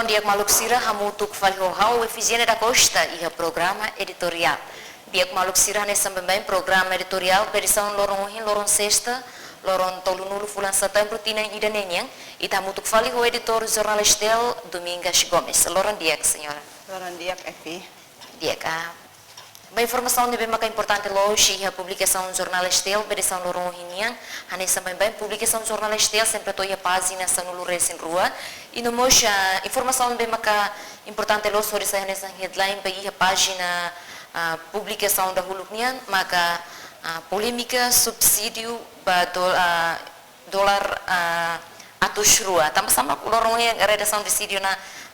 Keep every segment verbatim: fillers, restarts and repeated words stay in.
Di'ak maluk sira, hamutuk fali ho ha'u Efigénia da Costa iha programa editoriál. Di'ak maluk sira, hanesan baibain programa editoriál ba edisaun loron ohin, loron sesta, loron tolunulu fulan setembru tinan ida-ne'e nian, ita hamutuk fali ho editór jornál STL, Domingas Gomes. Loron di'ak, señora. Loron di'ak, Efi. Di'ak, ah, ba informasaun ne'ebé maka importante loos iha publikasaun jornál STL ba edisaun loron ohin nian, hanesan baibain publikasaun jornál STL sempre to'o iha pájina sanulu-resin-rua. I no mós, ah, informasaun ne'ebé maka importante loos hodi sai hanesan headline ba iha pájina, ah, publikasaun dahuluk nian, maka, ah, polémika subsídiu ba dol-, ah, dolar, ah, atus rua. Tanba sá mak loron ohin redasaun deside ona,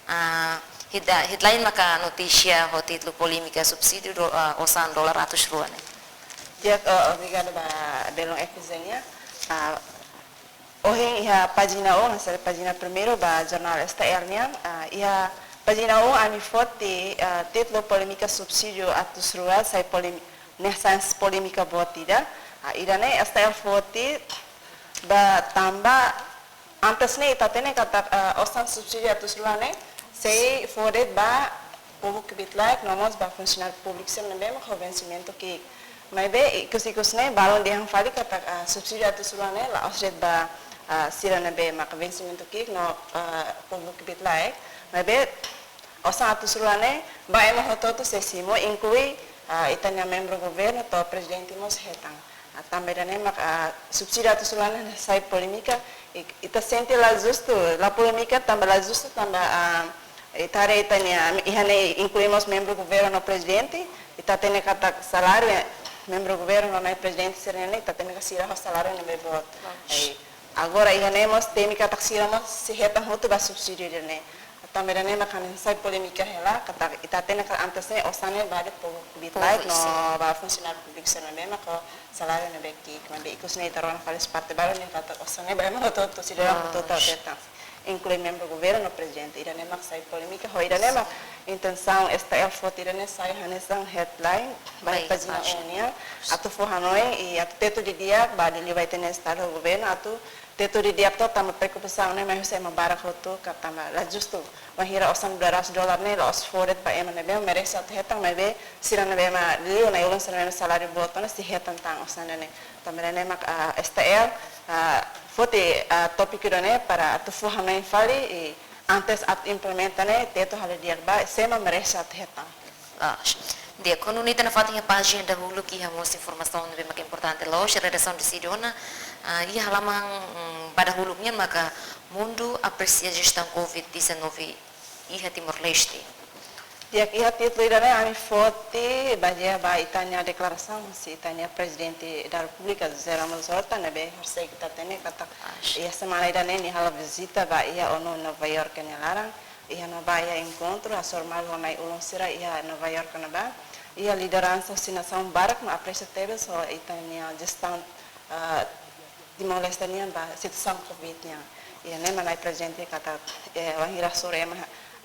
ah, heda-, headline maka notísia ho títulu polémika subsídiu do-, ah, osan dolar atus rua ne'e? Di'ak, eh, obrigadu ba belun Efigénia. Ah, ohin iha pájina um, hanesan pájina primeiru ba jornál STL nian, ah, iha pájina um ami foti, ah, títulu polémika subsídiu atus rua sai polém-, ne'e sai polémika boot ida. Ah, ida-ne'e STL foti ba tanba antes ne'e ita hatene katak, eh, osan subsídiu atus rua ne'e sei fó de'it ba povu kbiit-laek no mós ba funsionáriu públiku sira ne'ebé mak ho vensimentu ki'ik. Maibé ikus-ikus ne'e balun dehan fali katak, eh, subsídiu atus rua ne'e la'ós de'it ba, eh, sira ne'ebé mak vensimentu ki'ik no, eh, povu kbiit-laek. Maibé osan atus rua ne'e ba ema hotu-hotu sei simu, inklui, ah, ita-nia membru governu to'o prezidente mós hetan. Ah, tanba ida-ne'e mak, ah, subsídiu atus rua ne'e sai polémika, i-, ita sente la justu, la polémika tanba la justu tanba, ah, ita haree ita-nia, iha ne'e inklui mós membru governu no prezidente, ita hatene katak saláriu, eh, membru governu no nai prezidente sira-ne'e, ita hatene katak sira ho saláriu ne'ebé boot. Loos. Eh, agora iha ne'e mós temi katak sira mós sei hetan hotu ba subsídiu ida-ne'e. Tanba ida-ne'e mak hanesan sai polémika hela, katak ita hatene katak antes ne'e osan ne'e ba de'it povu kbiit-laek, povu, no, sin, ba funsionáriu públiku sira ne'ebé mak ho saláriu ne'ebé ki'ik, maibé ikus ne'e ita rona fali parte balu ne'e katak osan ne'e ba ema hotu-hotu, sidadaun, loos, hotu-hotu hetan. Inklui membru governu no prezidente, ida-ne'e mak sai polémika, ho ida-ne'e mak, sin, intensaun STL foti ida-ne'e sai hanesan headline ba, baik, pájina pájina um nian, atu fó hanoin, i atu tetu didi'ak ba liuliu ba ita-nia estadu ho governu, atu tetu didi'ak to'o tanba preokupasaun ne'e mai husi ema barak hotu katak tanba la justu. Wainhira osan dois ratus dolar ne'e la'ós fó de'it ba ema ne'ebé merese atu hetan, maibé sira ne'ebé mak liu nai-ulun sira ne'ebé saláriu boot ona sei hetan tan osan ne'e. Tanba ne'e mak, ah, STL, ah, foti, ah, tópiku ida-ne'e para atu fó hanoin fali i antes atu implementa ne'e, tetu halo di'ak ba sé mak merese atu hetan. Ah, di'ak, ho nune'e ita nafatin iha pájina dahuluk iha mós informasaun ne'ebé maka importante loos, redasaun deside ona, ah, iha halaman, mm, ba dahuluk nian maka Mundu apresia jestaun covid dezanove iha Timor-Leste. Di'ak, iha títulu ida-ne'e ami foti bazeia ba ita-nia deklarasaun husi ita-nia Prezidente da Repúblika, José Ramos Horta, ne'ebé hanesan ita hatene katak, ah, iha semana ida-ne'e nia halo vizita ba iha ONU Nova York nia laran, iha ne'ebá iha enkontru hasoru malu ho nai-ulun sira iha Nova York ne'ebá, iha lideransa husi nasaun barak mak apresia tebes ho ita-nia jestaun, ah, Timor-Leste nian ba situasaun covid nian. Iha ne'e mak nai prezidente katak, eh, wainhira hasoru ema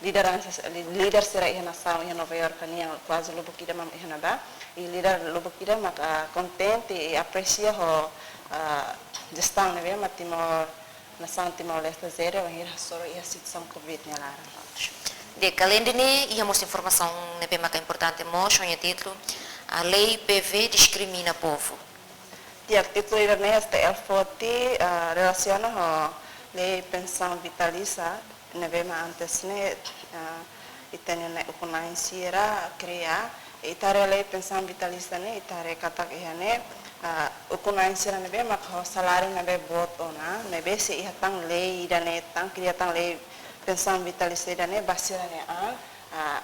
lideransa, li-, líder sira iha nasaun iha Nova York nian kuaze lubuk ida mak iha ne'ebá, i líder lubuk ida mak, ah, kontente i apresia ho, ah, jestaun ne'ebé mak Timor, nasaun Timor-Leste jere wainhira hasoru iha situasaun covid nia laran. Di'ak, aleinde ne'e, iha mós informasaun ne'ebé maka importante mós, ho nia títulu, ah, lei P V diskrimina povu. Di'ak, títulu ida-ne'e STL foti, ah, relasiona ho lei pensaun vitalísia, ne'ebé mak antes ne'e, ah, ita-nia ukun-na'in sira kria, ita haree lei pensaun vitalísia ne'e, ita haree katak iha ne'e, ah, ukun-na'in sira ne'ebé mak ho saláriu ne'ebé boot ona, ne'ebé sei iha tan lei ida-ne'e tan, kria tan lei pensaun vitalísia ida-ne'e ba sira-nia an, ah,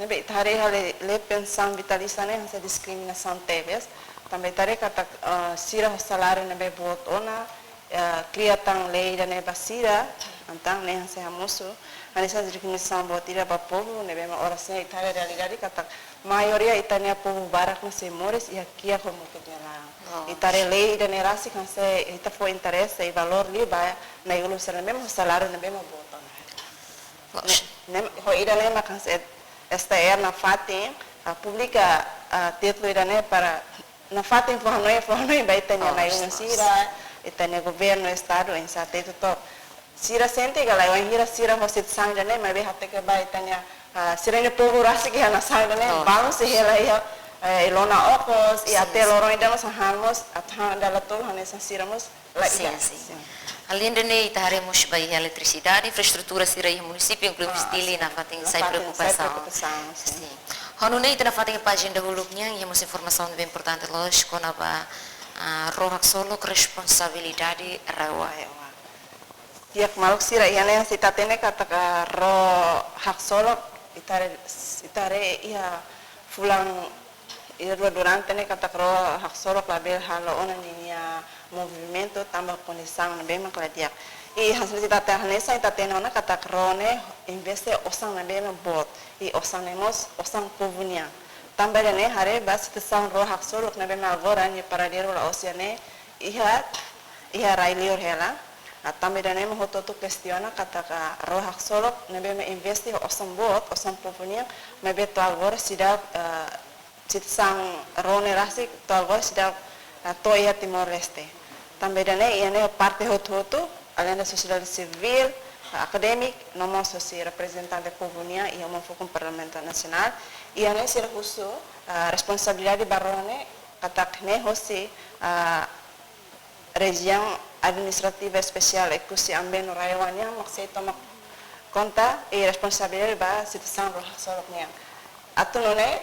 ne'ebé ita haree iha lei, lei pensaun vitalísia ne'e hanesan diskriminasaun tebes, tanba ita haree katak, ah, sira ho saláriu ne'ebé boot ona, eh, kria tan lei ida-ne'e ba sira, entaun ne'e hanesan hamosu, hanesan diskriminasaun boot ida ba povu, ne'ebé mak oras ne'e ita haree realidade katak maioria ita-nia povu barak ne'e sei moris iha kiak ho mukit nia laran. Oh. Ita haree lei ida-ne'e rasik hanesan ita fó interese i valór liu ba nai-ulun sira ne'ebé mak ho saláriu ne'ebé mak boot ona. Oh. Ne'e, ne'e, ho ida-ne'e mak hanesan STL nafatin, ah, publika, ah, títulu ida-ne'e para nafatin fó hanoin, fó hanoin ba ita-nia, oh, nai-ulun, yes, sira, ita-nia governu, estadu, oinsá atu atu to'o sira sente ka lae, wainhira sira ho situasaun ida-ne'e, maibé hateke ba ita-nia, ah, sira-nia povu rasik iha nasaun ida-ne'e, Oh. balu sei hela iha, eh, lona okos, i Sin, até sin. loron ida mós hahán mós, atu han dala tolu hanesan sira mós, la Sin, iha. sin. Sin. Alende ne'e, ita haree mós ba iha eletrisidade, infraestrutura sira iha munisípiu, inklui Ah, Dili, sin. nafatin Nafatin sai sai preokupasaun. preokupasaun, sin. Sin. Ho nune'e ita nafatin pájina dahuluk nian, iha mós informasaun ne'ebé importante loos, kona-ba, ah, ró haksolok responsabilidade RAEOA. RAEOA. Di'ak maluk sira, iha ne'e sei ita hatene katak ró haksolok, ita haree, ita haree iha fulan ida rua durante ne'e katak ró haksolok labele halo ona ninia movimentu tanba kondisaun ne'ebé mak la di'ak. I hanesan ita hatene, hanesan ita hatene ona katak ró ne'e investe osan ne'ebé mak boot. I osan ne'e mós osan povu nian. Tanba ida-ne'e haree ba situasaun ró haksolok ne'ebé mak agora nia paradeiru la'ós iha ne'e, iha, iha rai-liur hela. Ah, tanba ida-ne'e mak hotu-hotu kestiona katak ró haksolok ne'ebé mak investe osan boot, osan povu nian, maibé to'o agora seidauk, ah, situasaun ró ne'e rasik to'o agora seidauk, ah, to'o iha Timor-Leste. Tanba ida-ne'e, iha ne'e parte hotu-hotu, alende sosiedade sivíl, ah, akadémiku, no mós hosi reprezentante povu nian iha uma fukun Parlamentu Nasionál, iha ne'e sira husu, ah, responsabilidade ba ró ne'e, katak ne'e hosi, ah, Rejiaun Administrativa Espesiál Oekusi Ambeno RAEOA nian mak sei tomak konta i responsabilidade ba situasaun ró haksolok nian. Atu nune'e,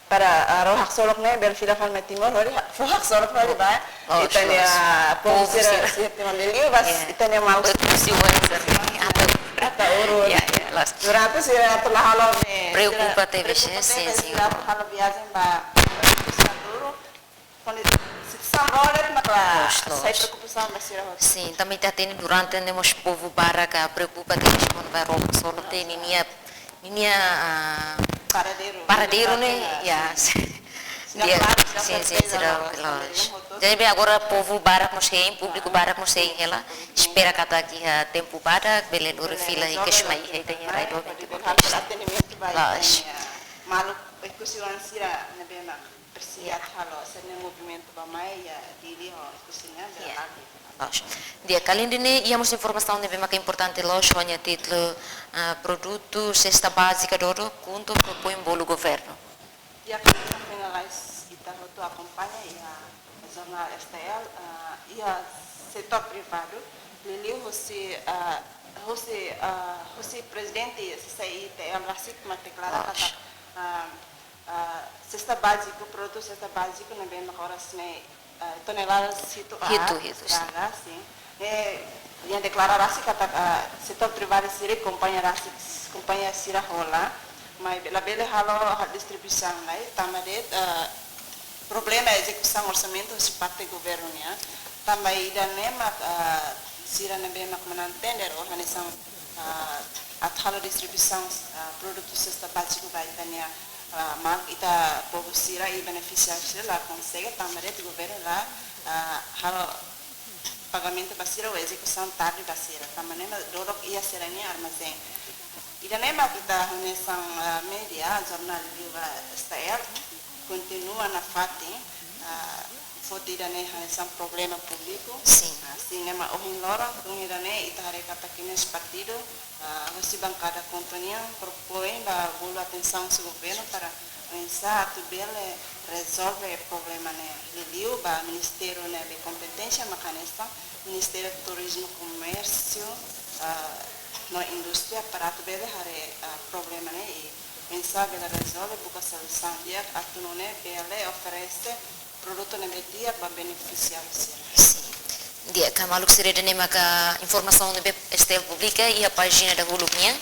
para, ah, ró haksolok ne'e bele fila fali mai Timor, hodi ha-, fó haksolok fali ba Oh, ita-nia, loos. ah, povu Povu sira, sira. sira Timor, liuliu ba Ya. ita-nia maluk Povu sira. sira, sira. Ata. Ata urut. Ya, ya, loos. Durante sira atu la halo ne'e, sira Preokupa tebes, preokupa sin, tebes, sin. sira atu halo viajen ba, ba sira duru. Kuandu situasaun ró ne'e mak la Loos, loos. sai preokupasaun ba sira hotu. Sin, tanba ita hatene durante ne'e mós povu barak preokupa tebes kona-ba ró haksolok ne'e ninia, ninia, ah, Paradeiru. paradeiru ne'e, Ninia ya. Sira Dia, klaru, sira sin, sin, serteza sira, loos, loos. loos. Jadi, be agora povu barak mós hein, públiku Ah. barak mós hein hela. Sin. Espera katak iha tempu badak, bele lori Bele fila i rezolve kes mai loos. iha ita-nia Mai, rai doben pode tipo bele tebes. halo atendimentu ba Loos. ita-nia maluk Oekusi oan sira ne'ebé mak presiza Ya. halo sira-nia movimentu ba mai iha Dili ho Oekusi nian Ya. bele lagi. Loos. Di'ak, alende ne'e, iha mós informasaun ne'ebé maka importante loos, ho nia títulu, ah, produtu sesta bázika dodok, KHUNTO propoin bolu governu. Di'ak, finaliza ita hotu akompaña iha jornál S T L, ah, iha setór privadu, liuliu hosi, ah, hosi, ah, hosi prezidente C C I T L rasik mak deklara Loos. katak, ah, ah, sesta báziku, produtu sesta báziku ne'ebé mak oras ne'e, ah, tonelada hitu A Hitu, hitu, sin. estraga, sin. Ne'e, nia deklara rasik katak, ah, setór privadu sira kompañia rasik, kompañia sira hola, maibé labele halo, halo distribuisaun lai, tanba de'it, ah, problema ezekusaun orsamentu hosi parte governu nian. Tanba ida-ne'e mak, ah, sira ne'ebé mak manán tender ou hanesan, ah, atu halo distribuisaun, ah, produtu sesta báziku ba ita-nia, ah, maluk, ita povu sira i benefisiáriu sira la konsege, tanba de'it governu la, ah, halo pagamentu ba sira ou ezekusaun tarde ba sira. Tanba ne'e mak dodok iha sira-nia armazén. Ida-ne'e mak ita hanesan, ah, média, jornál liuliu ba S T L, kontinua nafatin, ah, foti ida-ne'e hanesan problema públiku. Sin. Ah, sin, ne'e mak ohin loron, tun ida-ne'e ita haree katak ita-nia partidu, ah, hosi bankada KHUNTO nian propoin ba bolu atensaun husi governu para oinsá atu bele rezolve problema ne'e. Liuliu ba ministériu ne'ebé kompeténsia mak hanesan Ministériu Turizmu, Komérsiu, ah, no Indústria para atu bele haree, ah, problema ne'e i oinsá bele rezolve, buka solusaun di'ak atu nune'e bele oferese produtu ne'ebé di'ak ba benefisiáriu sira. Sin. Di'ak, maluk sira, ida-ne'e maka informasaun ne'ebé S T L publika iha pájina dahuluk nian.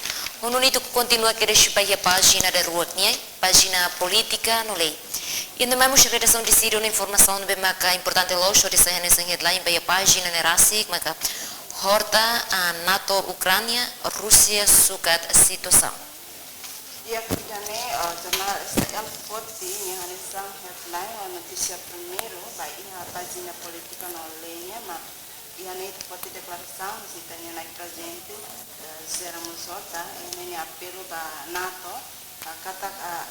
Ho nune'e ita kontinua kedas ba iha pájina daruak nian, pájina polítika no lei. Iha ne'e mós redasaun deside ona informasaun ne'ebé maka importante loos, hodi sai hanesan headline ba iha pájina ne'e rasik, maka Horta, ah, NATO Ukránia, Rúsia sukat situasaun. Di'ak, ida-ne'e, eh, jornál S T L foti nia hanesan headline ou notísia primeiru ba iha pájina polítika no lei nian, mak iha ne'e ita foti deklarasaun husi ita-nia Na'i Prezidente, eh, José Ramos Horta, iha ne'e nia apelu ba NATO, ah, katak, ah,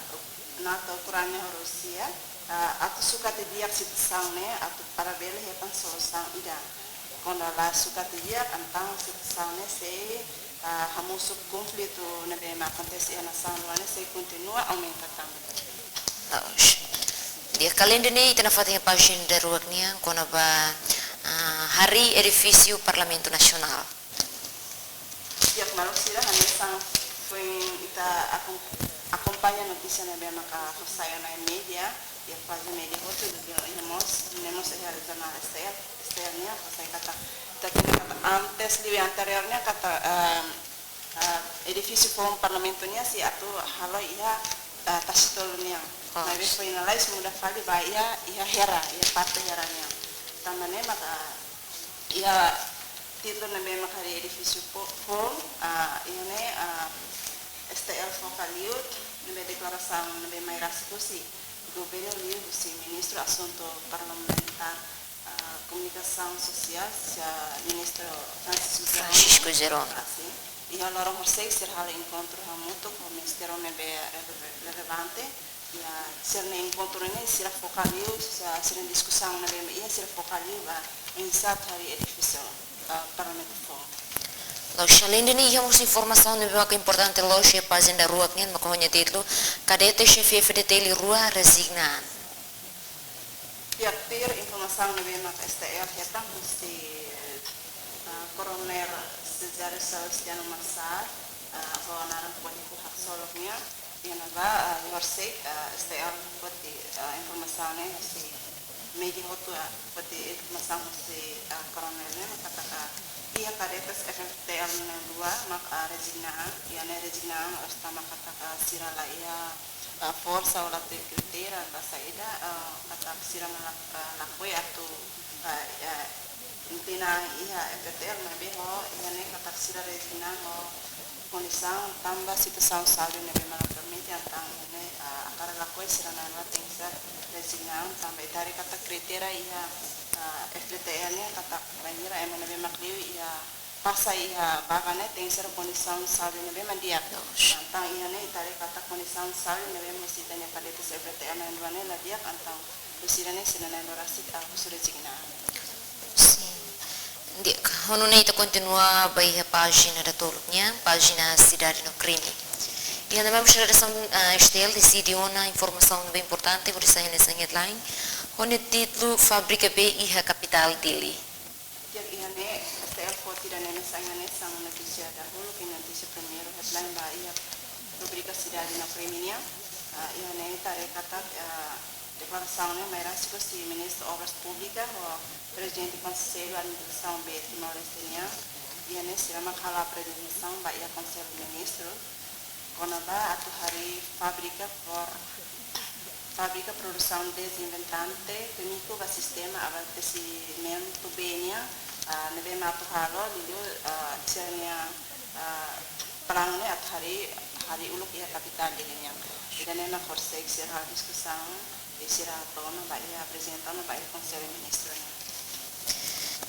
NATO, Ukránia ho Rúsia, ah, atu sukat didi'ak situasaun ne'e, atu para bele hetan solusaun ida. Kuandu la sukat di'ak, entaun situasaun ne'e sei, ah, hamosu konflitu ne'ebé mak akontese iha nasaun rua ne'e sei kontinua aumenta tan. Loos. Di'ak, alende ne'e, ita nafatin pájina daruak nian kona-ba, ah, harii edifísiu Parlamentu Nasionál. Di'ak, maluk sira, hanesan foin ita akon-, akompaña notísia ne'ebé maka fó sai ona iha média, iha pájina média hotu, iha mós, ne'e mós iha jornál S T L, S T L nian, fó sai katak, ita hatene katak antes, liu anterior nian katak, ehm, ah, edifísiu foun Parlamentu nian sei atu halo iha, ah, Tasi Tolu nian. Oh. Maibé foin lalais muda fali ba iha, iha Hera, iha parte Hera nian. Tanba ne'e maka iha títulu ne'ebé maka harii edifísiu fo-, foun, ah, iha ne'e, ah, S T L foka liu, ne'ebé deklarasaun ne'ebé mai rasik husi governu liu husi Ministru Asuntu Parlamentár, ah, Komunikasaun Sosiál, sira Ministru Francisco Jerome. Francisco Jerome. Ah, sin. Iha loron horisehik sira halo enkontru hamutuk ho ministériu ne'ebé rele-, relevante. Iha sira-nia enkontru ne'e sira foka liu, sira, sira-nia diskusaun ne'ebé iha sira foka liu ba oinsá atu harii edifísiu, ah, Parlamentu foun. Loos, alende ne'e iha mós informasaun ne'ebé maka importante loos iha pájina daruak nian, maka ho nia títulu: Kadete Xefe F-FDTL rua rezigna an. Di'ak, tuir informasaun ne'ebé maka S T L hetan husi, ah, Koronél Cesário Salustiano Marçal, ah, ho naran polítiku haksolok nian, iha ne'ebá, ah, iha horisehik, ah, S T L foti, ah, informasaun ne'e husi média hotu, ah, foti informasaun husi, ah, Koronél ne'e, maka katak, ah, iha kadetes F-FDTL na'in-rua mak, ah, rezigna an, iha ne'e rezigna an, ah, tanba katak, ah, sira la iha, ah, forsa ou la tuir kritéria, ka saida, ah, katak sira mak la, ah, lakohi atu, ah, ah, inti an iha F-FDTL, maibé ho, iha ne'e katak sira rezigna an ho kondisaun tanba situasaun saúde ne'ebé mak la permite, entaun iha ne'e, ah, hakarak lakohi sira na'in-rua tenke ser rezigna an tanba ita haree katak kritéria iha, ah, F-FDTL ne'e katak bainhira ema ne'ebé mak liu iha pasa iha vaga ne'e tenke ser kondisaun saúde ne'ebé mak di'ak. Loos. Entaun iha ne'e ita haree katak kondisaun saúde ne'ebé mak husi ita-nia kadetes F-FDTL na'in-rua ne'e la di'ak, entaun husi ida-ne'e sira na'in-rua rasik, ah, husu rezigna. Sin. Di'ak, ho nune'e ita kontinua ba iha pájina datoluk nian, pájina Sidade no Krime. Iha ne'e mós redasaun, ah, S T L deside ona informasaun ne'ebé importante hodi sai hanesan headline, ho nia títulu: Fábrika bee iha kapitál Dili. Di'ak, iha ne'e S T L foti ida-ne'e hanesan, hanesan notísia dahuluk, ke notísia primeiru headline ba iha rubrika Sidade no Krime nian. Ah, iha ne'e ita haree katak, ah, deklarasaun ne'e mai rasik husi Ministru Obras Públikas ho Prezidente Konsellu Administrasaun bee Timor-Leste nian. Iha ne'e sira mak halo aprezentasaun ba iha Konsellu Ministru kona-ba atu harii fábrika por, fábrika produsaun dezinfetante kímiku ba sistema abastesimentu bee nian, ah, ne'ebé mak atu halo liuliu, ah, sira-nia, ah, planu ne'e atu harii, harii uluk iha kapitál Dili nian. Ida-ne'e mak horisehik sira halo diskusaun, i sira hato'o ona ba iha, aprezenta ona ba iha Konsellu Ministru nian.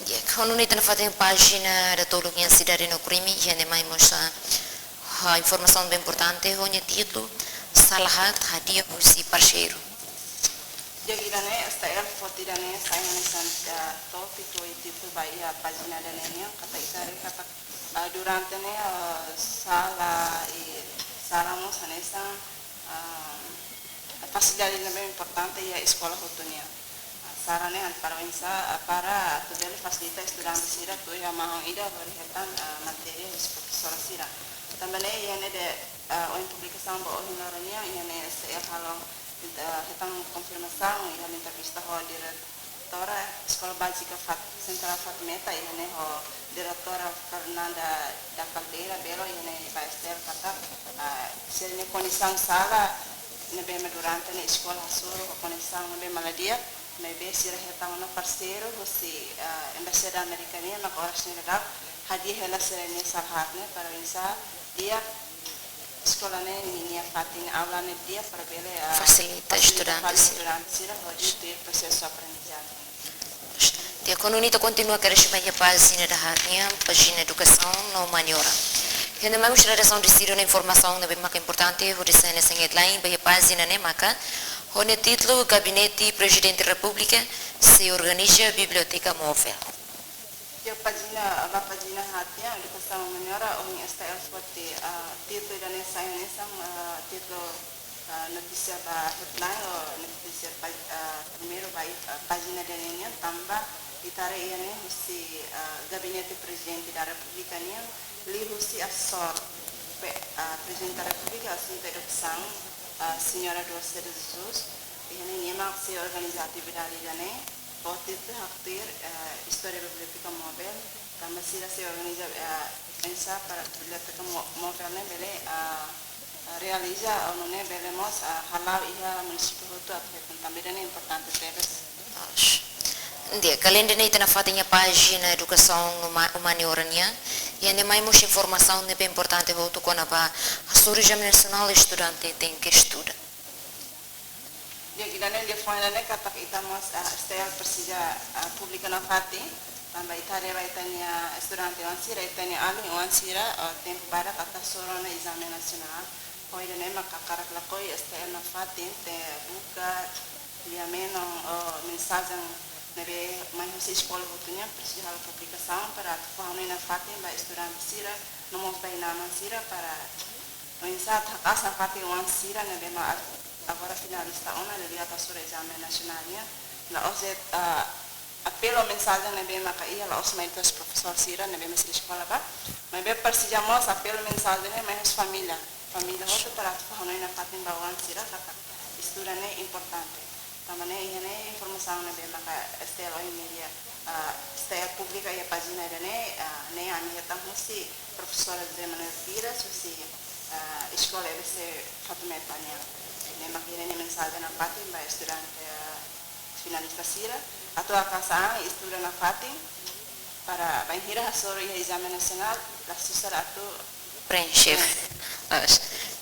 Di'ak, ho nune'e ita nafatin pájina datoluk nian Sidade no Krime, iha ne'e mai mós, ah, informasaun ne'ebé importante ho nia títulu: Sala haat hadi'a husi parseiru. Di'ak, ida-ne'e S T L foti ida-ne'e sai hanesan, ah, tópiku i títulu ba iha pájina ida-ne'e nian, katak ita haree katak, ah, durante ne'e, ah, sala i sala mós hanesan, ah, fasilidade ne'ebé importante iha eskola hotu nian. Ah, sala ne'e para oinsá, ah, para atu bele fasilita estudante sira atu iha mahon ida hodi hetan, ah, matéria husi profesora sira. Tanba ne'e iha ne'e de, ah, ohin publikasaun ba ohin loron nian, iha ne'e S T L halo, ah, hetan konfirmasaun, iha entrevista ho diretora Eskola Bázika Fat-, Sentrál Fatimeta, iha ne'e ho diretora Fernanda da Caldeira Belo, iha ne'e ba S T L katak, ah, sira-nia kondisaun sala ne'ebé mak durante ne'e eskola hasoru ho kondisaun ne'ebé mak la di'ak, maibé sira hetan ona parseiru husi, ah, Embaixada Amerika nian mak oras ne'e daudaun hadi'a hela sira-nia sala haat ne'e para oinsá di'ak eskola ne'e ninia fatin aula ne'e di'ak para bele, ah, fasilita, fasilita estudante fali sira, estudante sira hodi tuir prosesu aprendizajen. Di'ak, ho nune'e ita kontinua kedas ba iha pájina dahaat nian, pájina Edukasaun no Maniora. Iha ne'e mai mós redasaun deside ona informasaun ne'ebé maka importante hodi sai hanesan headline ba iha pájina ne'e maka ho nia títulu: Gabinete Prezidente Repúblika sei organiza biblioteka móvel. Iha pájina, ba pájina haat nian, Edukasaun Umaniora, ohin S T L foti, ah, títulu ida-ne'e sai hanesan, ah, títulu, ah, notísia ba headline, ou notísia pá-, ah, primeiru ba, ah, pájina ida-ne'e nian, tanba ita haree iha ne'e husi, ah, Gabinete Prezidente da Repúblika nian, liuhusi asesór pe-, ah, Prezidente da Repúblika, asuntu edukasaun, ah, Señora Dulce de Jesus, iha ne'e nia mak sei organiza atividade ida-ne'e, ho títulu haktuir, eh, Istória Biblioteka Móvel, tanba sira sei organiza, eh, oinsá para Biblioteka Mó-, Móvel ne'e bele, ah, ah, realiza, ou nune'e bele mós, ah, hala'o iha munisípiu hotu atu hetan, tanba ida-ne'e importante tebes. Di'ak, alende ne'e ita nafatin iha pájina Edukasaun Uma-, Umaniora nian, iha ne'e mai mós informasaun ne'ebé importante hotu kona-ba hasoru ezame nasionál, estudante tenke estuda. Di'ak, ida-ne'e liafuan ida-ne'e katak ita mós, ah, S T L presiza, ah, publika nafatin, tanba ita haree ba ita-nia estudante oan sira, ita-nia alin oan sira, ah, tempu badak atu hasoru ona ezame nasionál. Ho ida-ne'e mak hakarak lakohi S T L nafatin, atu buka liafuan, ou mensajen ne'ebé mai husi eskola hotu nian, presiza halo publikasaun para atu fó-hanoin nafatin ba estudante sira, no mós ba inan-aman sira para oinsá atu haka'as nafatin oan sira ne'ebé mak agora finalista ona, liuliu atu hasoru ezame nasionál nian. La'ós de'it, ah, apelu mensajen ne'ebé maka iha la'ós mai husi profesór sira ne'ebé mak sira eskola ba. Maibé presiza mós apelu mensajen ne'e mai husi família. Família hotu para atu fó-hanoin nafatin ba oan sira katak estuda ne'e importante. Tanba ne'e iha ne'e informasaun ne'ebé maka S T L ohin media, ah, S T L publika iha pájina ida-ne'e, ah, ne'e ami hetan husi profesora José Manuel Pires, husi, ah, eskola E B C Fatumeta nian. Ne'e mak iha ne'e mensajen nafatin ba estudante, ah, finalista sira, atu hakaas an estuda nafatin, para bainhira hasoru iha ezame nasionál, la susar atu preenxe.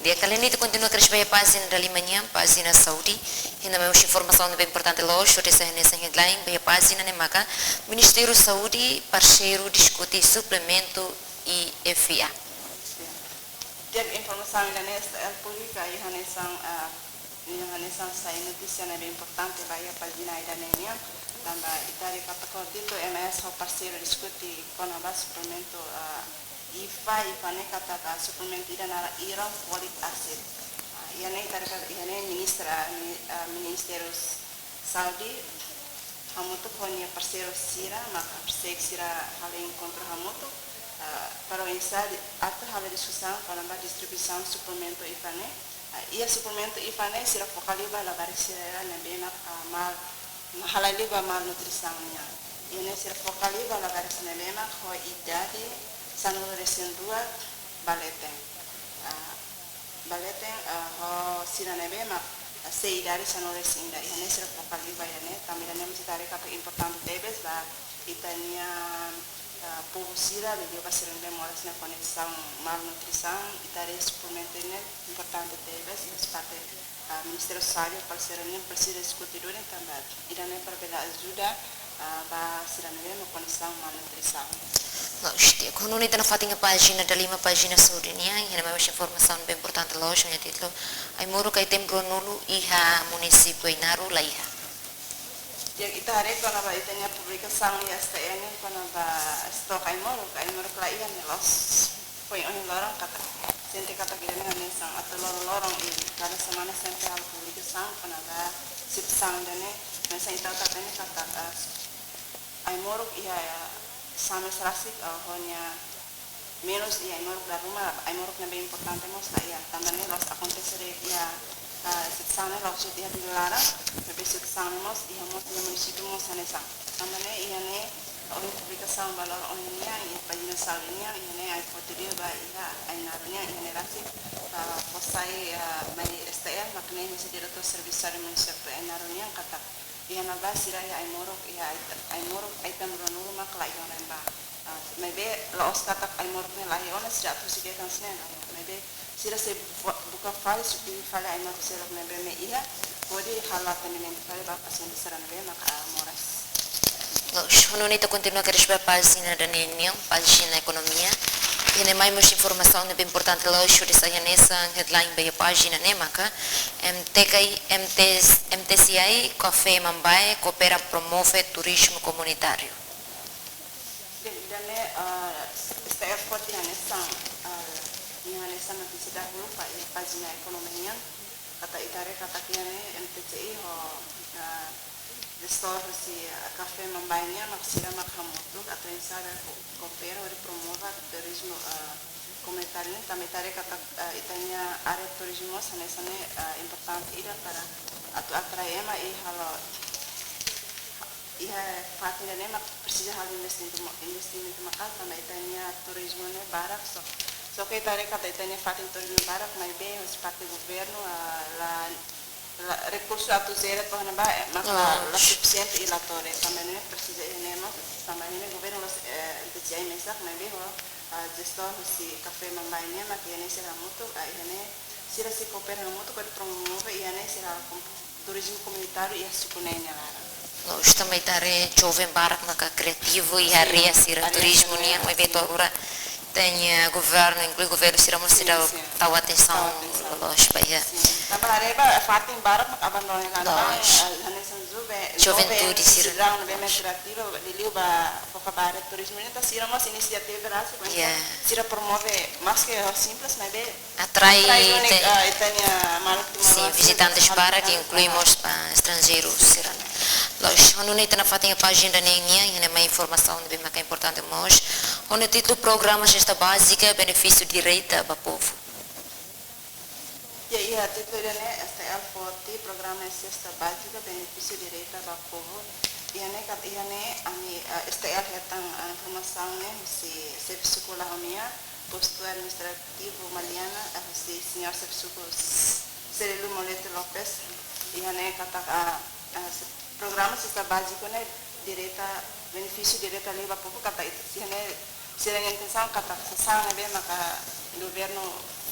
Di'ak, alende ne'e ita kontinua kedas ba iha pájina dalima nian, pájina saúde. Iha ne'e mai mós informasaun ne'ebé importante loos, hodi sai hanesan headline ba iha pájina ne'e maka Ministériu Saúde, parseiru diskute suplementu I F A. Di'ak, informasaun ida-ne'e S T L publika iha hanesan, ah, iha hanesan sai notísia ne'ebé importante ba iha pájina ida-ne'e nian, tanba ita haree katak ho títulu M S ho parseiru diskute kona-ba suplementu, ah, I F A, I F A ne'e katak suplementu ida naran iron folic acid. Ah, iha ne'e ita haree katak iha ne'e ministra, ah, mi-, ah, Ministériu Saúde hamutuk ho nia parseiru sira, maka parseiru sira halo enkontru hamutuk, ah, para oinsá atu halo diskusaun kona-ba distribuisaun suplementu I F A ne'e. Ah, iha suplementu I F A ne'e sira foka liu ba labarik sira ne'ebé mak, ah, mal, halai liu ba malnutrisaun nian. Iha ne'e sira foka liu ba labarik ne'ebé mak ho idade sanulu-resin-rua ba leten. Ah, ba leten, ah, ho sira ne'ebé mak, ah, sei idade sanulu-resin-ida. Iha ne'e sira foka liu ba iha ne'e, tanba ida-ne'e mós ita haree katak importante tebes ba ita-nia, ah, povu sira, liuliu ba sira ne'ebé moras iha kondisaun malnutrisaun, ita haree suplementu ne'e importante tebes, iha parte, ah, Ministériu Saúde, parseiru nian, presiza diskute duni tanba ida-ne'e para bele ajuda, ah, ba sira ne'ebé mak kondisaun malnutrisaun. Loos, di'ak, ho nune'e ita nafatin iha pájina dalima, pájina saúde nian, iha ne'e mai mós informasaun ne'ebé importante loos, ho nia títulu: Aimoruk iha tempu ruanulu iha munisípiu Ainaro la iha. Di'ak, ita haree kona-ba ita-nia publikasaun iha S T L nian kona-ba estok aimoruk, aimoruk la iha ne'e loos. Foin ohin loron katak, sente katak ida-ne'e hanesan atu loron-loron i kada semana sempre halo publikasaun kona-ba situasaun ida-ne'e, mas ita hatene katak, ah, aimoruk iha, ah, same rasik, ah, ho nia menus iha aimoruk dala ruma, aimoruk ne'ebé importante mós la iha. Tanba ne'e la'ós akontese de'it iha, ah, situasaun ne'e la'ós de'it iha Dili laran, maibé situasaun ne'e mós iha mós iha munisípiu mós hanesan. Tanba ne'e iha ne'e ohin publikasaun ba loron ohin nian, iha pájina saúde nian, iha ne'e ai foti liu ba iha Ainaro nian, iha ne'e rasik, ah, fó sai, ah, mai S T L, mak ne'e husi Diretór Servisu Saúde Munisípiu Ainaro nian katak iha ne'ebá sira iha aimoruk, iha ai-, aimoruk ai tempu ruanulu mak la iha ona ba. Ah, maibé la'ós katak aimoruk ne'e la iha ona, sira atu husik hetan hanesan ne'e, maibé sira sei bu-, buka fali, suprimi fali aimoruk seluk ne'ebé mak iha, hodi halo atendimentu fali ba pasiente sira ne'ebé mak, ah, moras. Loos, ho nune'e ita kontinua kedas ba pájina ida-ne'e nian, pájina ekonomia. Iha ne'e mai mós informasaun ne'ebé importante loos, hodi sai hanesan headline ba iha pájina ne'e maka M T K I, M T S, M T C I, Café Mambae, koopera promove turizmu komunitáriu. Di'ak, Ne'e, ah, S T L forty hanesan, ah, nia hanesan notísia dahuluk ba iha pájina ekonomia nian. Katak ita haree katak iha ne'e M T C I ho, ah, jestór husi, ah, Café Mambae nian mak sira mak hamutuk atu ensaiu ko-, koopera hodi promove turizmu, ah, komunitáriu nian, tanba ita haree katak, ah, ita-nia área turizmu mós hanesan ne'e, ah, importante ida para atu atrai ema i halo iha fatin ida-ne'e mak presiza halo investimentu mo-, investimentu maka'as tanba ita-nia turizmu ne'e barak só. Só ke ita haree katak ita-nia fatin turizmu barak maibé husi parte governu, ah, la, la, rekursu atu jere to'o ne'ebá, eh, mak la, la sufisiente i la to'o de'it. Tanba ne'e presiza iha ne'e mak, tanba ne'e governu la'ós, eh, M T C I mesak maibé ho, ah, jestór husi Café Mambae nian mak iha ne'e sira hamutuk, ah, iha ne'e sira sei koopera hamutuk hodi promove iha ne'e sira kom-, turizmu komunitáriu iha suku ne'e nia laran. Loos, tanba ita haree joven barak maka kreativu iha área sira turizmu nian, maibé to'o agora ita-nia governu, inklui governu sira mós seidauk tau atensaun loloos ba iha. Sin. Tanba haree ba fatin barak mak abandona, entaun, eh, hanesan juve-, juventude sira ne'ebé mak kreativu, liuliu ba foka ba área turizmu nian, entaun sira mós inisiativa rasik, sira promove, maske simples, maibé atrai, atrai duni, te-, ah, ita-nia maluk timoroan, sin, vizitantes barak, inklui mós ba estranjeiru sira. Loos, ho nune'e ita nafatin iha pájina neen nian, iha ne'e mai informasaun ne'ebé maka importante mós. Ho nia títulu Programa Sesta Bázika, benefísiu direta ba povu. Ya, iha títulu ida-ne'e S T L forty, Programa Sesta Bázika, benefísiu direta ba povu. Iha ne'e kat-, iha ne'e ami, eh, S T L hetan, eh, informasaun ne'e husi xefe suku Lahonia, postu administrativu Maliana, eh, husi señór xefe suku Celilo Molete Lopes, iha ne'e katak, ah, ah, se-, programa sesta bázika ne'e direta, benefísiu direta liu ba povu katak ita, iha ne'e sira-nia intensaun katak sasán ne'ebé maka governu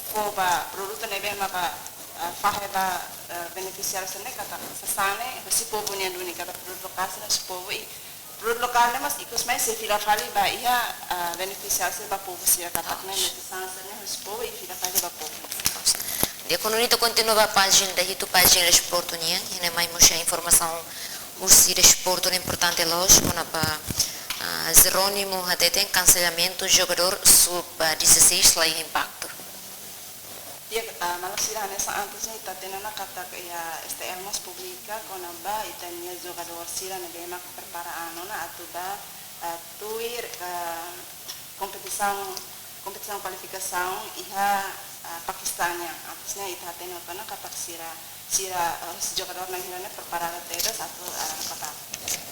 fó ba produtu ne'ebé maka, ah, fahe ba, ah, benefisiáriu sira-ne'e katak sasán ne'e husi povu nian duni, katak produtu lokál sira husi povu i produtu lokál ne'e mós ikus mai sei fila fali ba iha, ah, benefisiáriu sira ba povu sira katak ne'e, ne'e sasán sira-ne'e husi povu i fila fali ba povu. Di'ak, ho nune'e ita kontinua ba pájina dahitu, pájina desportu nian, iha ne'e mai mós iha informasaun husi desportu ne'e importante loos, kona-ba, ah, Jerónimo hateten kanselamentu jogadór sub, ah, dezasseis la iha impaktu. Di'ak, ah, maluk sira, hanesan antes ne'e ita hatene ona katak iha S T L mós publika kona-ba ita-nia jogadór sira ne'ebé mak prepara an ona atu ba, ah, tuir, ah, kompetisaun, kompetisaun kualifikasaun iha, ah, Pakistán nian. Antes ne'e ita hatene ona katak sira, sira, ah, jogadór na'in hira ne'e preparadu tebes atu, ah, katak.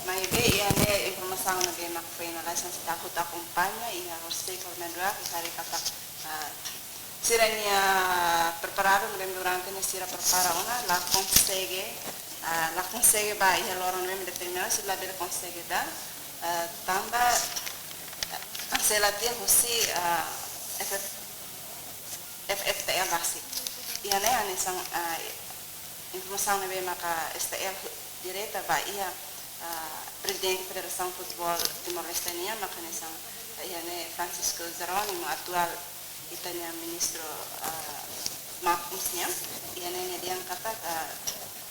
Maibé iha ne'e informasaun ne'ebé mak finaliza sira hotu akompaña iha Horseback Orlando, ita haree katak, ah, sira-nia preparadu, maibé durante ne'e sira prepara ona, la konsege, ah, la konsege ba iha loron ne'ebé determinadu, sira labele konsege ba, ah, tanba, ah, kansela tiha husi, ah, F F, F F T L rasik. Iha ne'e hanesan, ah, informasaun ne'ebé maka S T L direta ba iha, ah, Prezidente Federasaun Futeból Timor-Leste nian, maka hanesan, ah, iha ne'e Francisco Jerónimo, atuál ita-nia ministru, ah, Marcos nian, iha ne'e nia dehan katak, ah,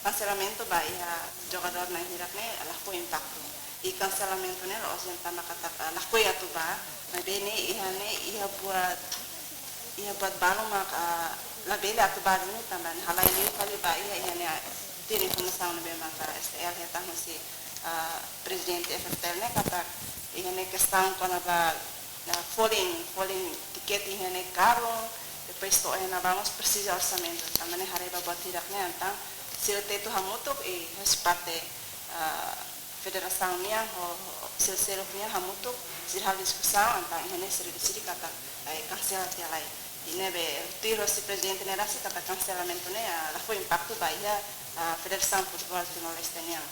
kanselamentu ba iha jogadór na'in hirak ne'e la fó impaktu. I kanselamentu ne'e la'ós dehan tanba katak, ah, lakohi atu ba, maibé ne'e iha ne'e iha buat, iha buat balu mak, ah, labele atu ba duni tanba ne'e halai liu fali ba iha, iha ne'e, ah, tuir informasaun ne'ebé maka S T L hetan husi, ah, Prezidente F F T L ne'e katak iha ne'e kestaun kona-ba, ah, folin, folin tikete iha ne'e karun, depois to'o iha ne'ebá mós presiza orsamentu. Tanba ne'e haree ba buat hirak ne'e entaun sira tetu hamutuk i husi parte, ah, federasaun nian ho, ho ofisiál seluk nian hamutuk sira halo diskusaun entaun iha ne'e sira deside katak, eh, kansela tiha lai. I ne'ebé tuir husi prezidente ne'e rasik katak kanselamentu ne'e, ah, la fó impaktu ba iha, ah, Federasaun Futeból Timor-Leste nian.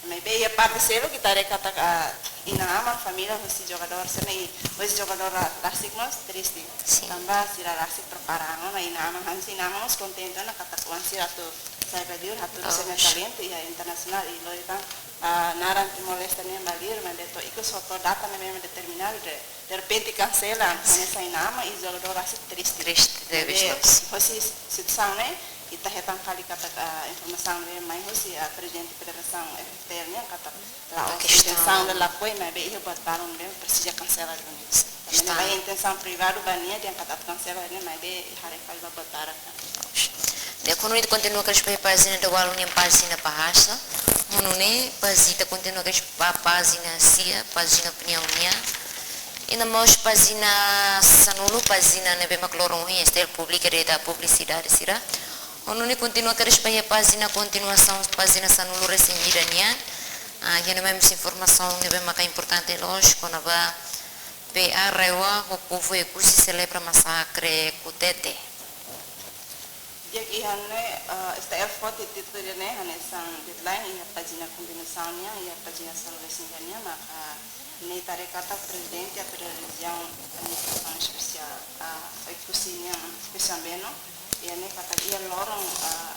Maibé iha parte seluk ita haree katak, ah, inan-aman, família husi jogadór sira-ne'e, husi jogadór ra-, rasik mós triste. Sin. Tanba sira rasik prepara an ona, inan-aman, hanesan inan-aman mós kontente ona katak oan sira atu sai ba liur hatudu sira-nia talentu iha internasionál i lori tan, ah, naran Timor-Leste nian ba liur, maibé to'o ikus ho to'o data ne'ebé mak determinadu de, derrepente kansela, hanesan inan-aman i jogadór rasik triste. Triste, tebes. Maibé husi situasaun ne'e, Ita hetan fali katak, ah, informasaun ne'ebé mai husi, ah, prezidente federasaun F F T L nian katak la'ós kestaun intensaun de lakohi, maibé iha buat balun ne'ebé presiza kansela duni. Tanba ne'e ba intensaun privadu ba nia dehan katak kansela duni, maibé haree fali ba buat barak. Di'ak, ho nune'e ita kontinua kedas ba pájina dawalu nian, pájina bahasa. Ho nune'e pájina, ita kontinua kedas ba pájina sia, pájina opiniaun nian. I no mós pájina sanulu, pájina ne'ebé mak loron ohin STL publika de'it publisidade sira. Ho nune'e kontinua kedas ba iha pájina kontinuasaun, pájina sanulu-resin-ida nian. Ah, iha ne'e mai mós informasaun ne'ebé maka importante loos kona-ba P A RAEOA ho povu Oekusi selebra masakre Kutete. Di'ak, iha ne'e, eh, STL foti títulu ida-ne'e hanesan headline iha pájina kontinuasaun nian, iha pájina sanulu-resin-ida nian, maka ne'e ita haree katak prezidente atu realizasaun administrasaun espesiál, ah, Oekusi nian, espesiál Beno. Iha ne'e katak iha loron, ah,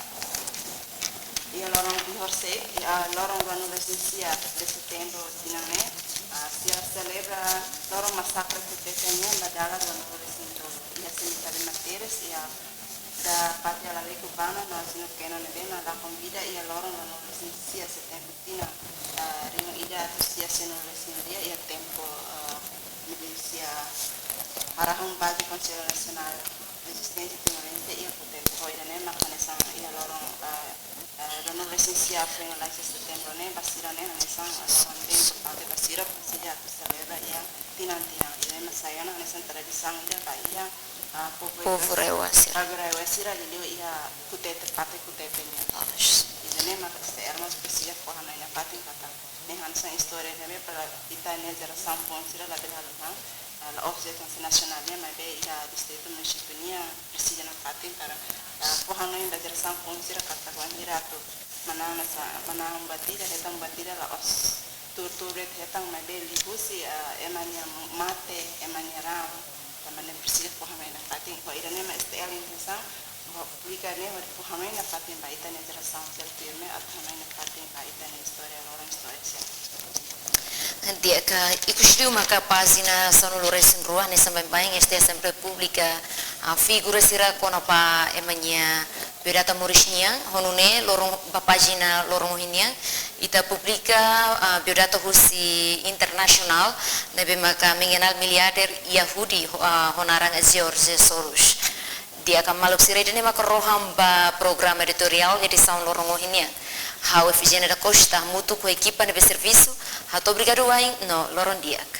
iha loron bihor se, iha loron ruanulu-resin-sia de setembru tinan ne'e, ah, sira selebra loron masakre Kutete nian ba dala ruanulu-resin-tolu. Iha semitáriu materes, iha da Pátria Laleku Bana no Asino Keno ne'ebé mak lakon vida iha loron ruanulu-resin-sia setembru tinan, ah, rihun ida atus sia sianulu-resin-lia iha tempu, ah, milísia harahun baze Konsellu Nasionál Rezisténsia Timor-Leste iha Kutete. Ho ida-ne'e mak hanesan iha loron, ah, ah, ruanulu-resin-sia fulan laran setembru ne'e ba sira ne'e hanesan, ah, loron ne'ebé importante ba sira, presiza atu selebra iha tinan-tinan. Ida-ne'e mak sai ona hanesan tradisaun ida ba iha, ah, povu, povu RAEOA sira. Povu RAEOA sira liuliu iha Kutete, parte Kutete nian. Loos. Ida-ne'e mak STL mós presiza fó hanoin nafatin katak ne'e hanesan istória ne'ebé para ita-nia jerasaun foun sira labele haluha, ah, la'ós jerasaun nasionál nian, maibé iha distritu, munisípiu nian presiza nafatin para, ah, fó hanoin ba jerasaun foun sira katak wainhira atu manán sa, manán buat ida, hetan buat ida la'ós tuur-tuur de'it hetan, maibé liuhusi, ah, ema nia mate, ema nia raan. Tanba ne'e presiza fó hanoin nafatin. Ho ida-ne'e mak STL intensaun, ho publika ne'e hodi fó hanoin nafatin ba ita-nia jerasaun sira tuirmai, atu hanoin nafatin ba ita-nia istória, loron istória sira. Di'ak, ikus liu maka pájina sanulu-resin-rua, hanesan baibain STL sempre publika, ah, figura sira kona-ba ema nia biodata moris nian. Ho nune'e loron, ba pájina loron ohin nian, ita publika, ah, biodata husi internasionál, ne'ebé maka mengenal miliarder Yahudi ho, ah, ho naran George Soros. Di'ak maluk sira, ida-ne'e maka rohan ba programa editoriál edisaun loron ohin nian. Ha'u Efigénia da Costa, hamutuk ho ekipa ne'ebé servisu, hato'o obrigadu wa'in no loron di'ak.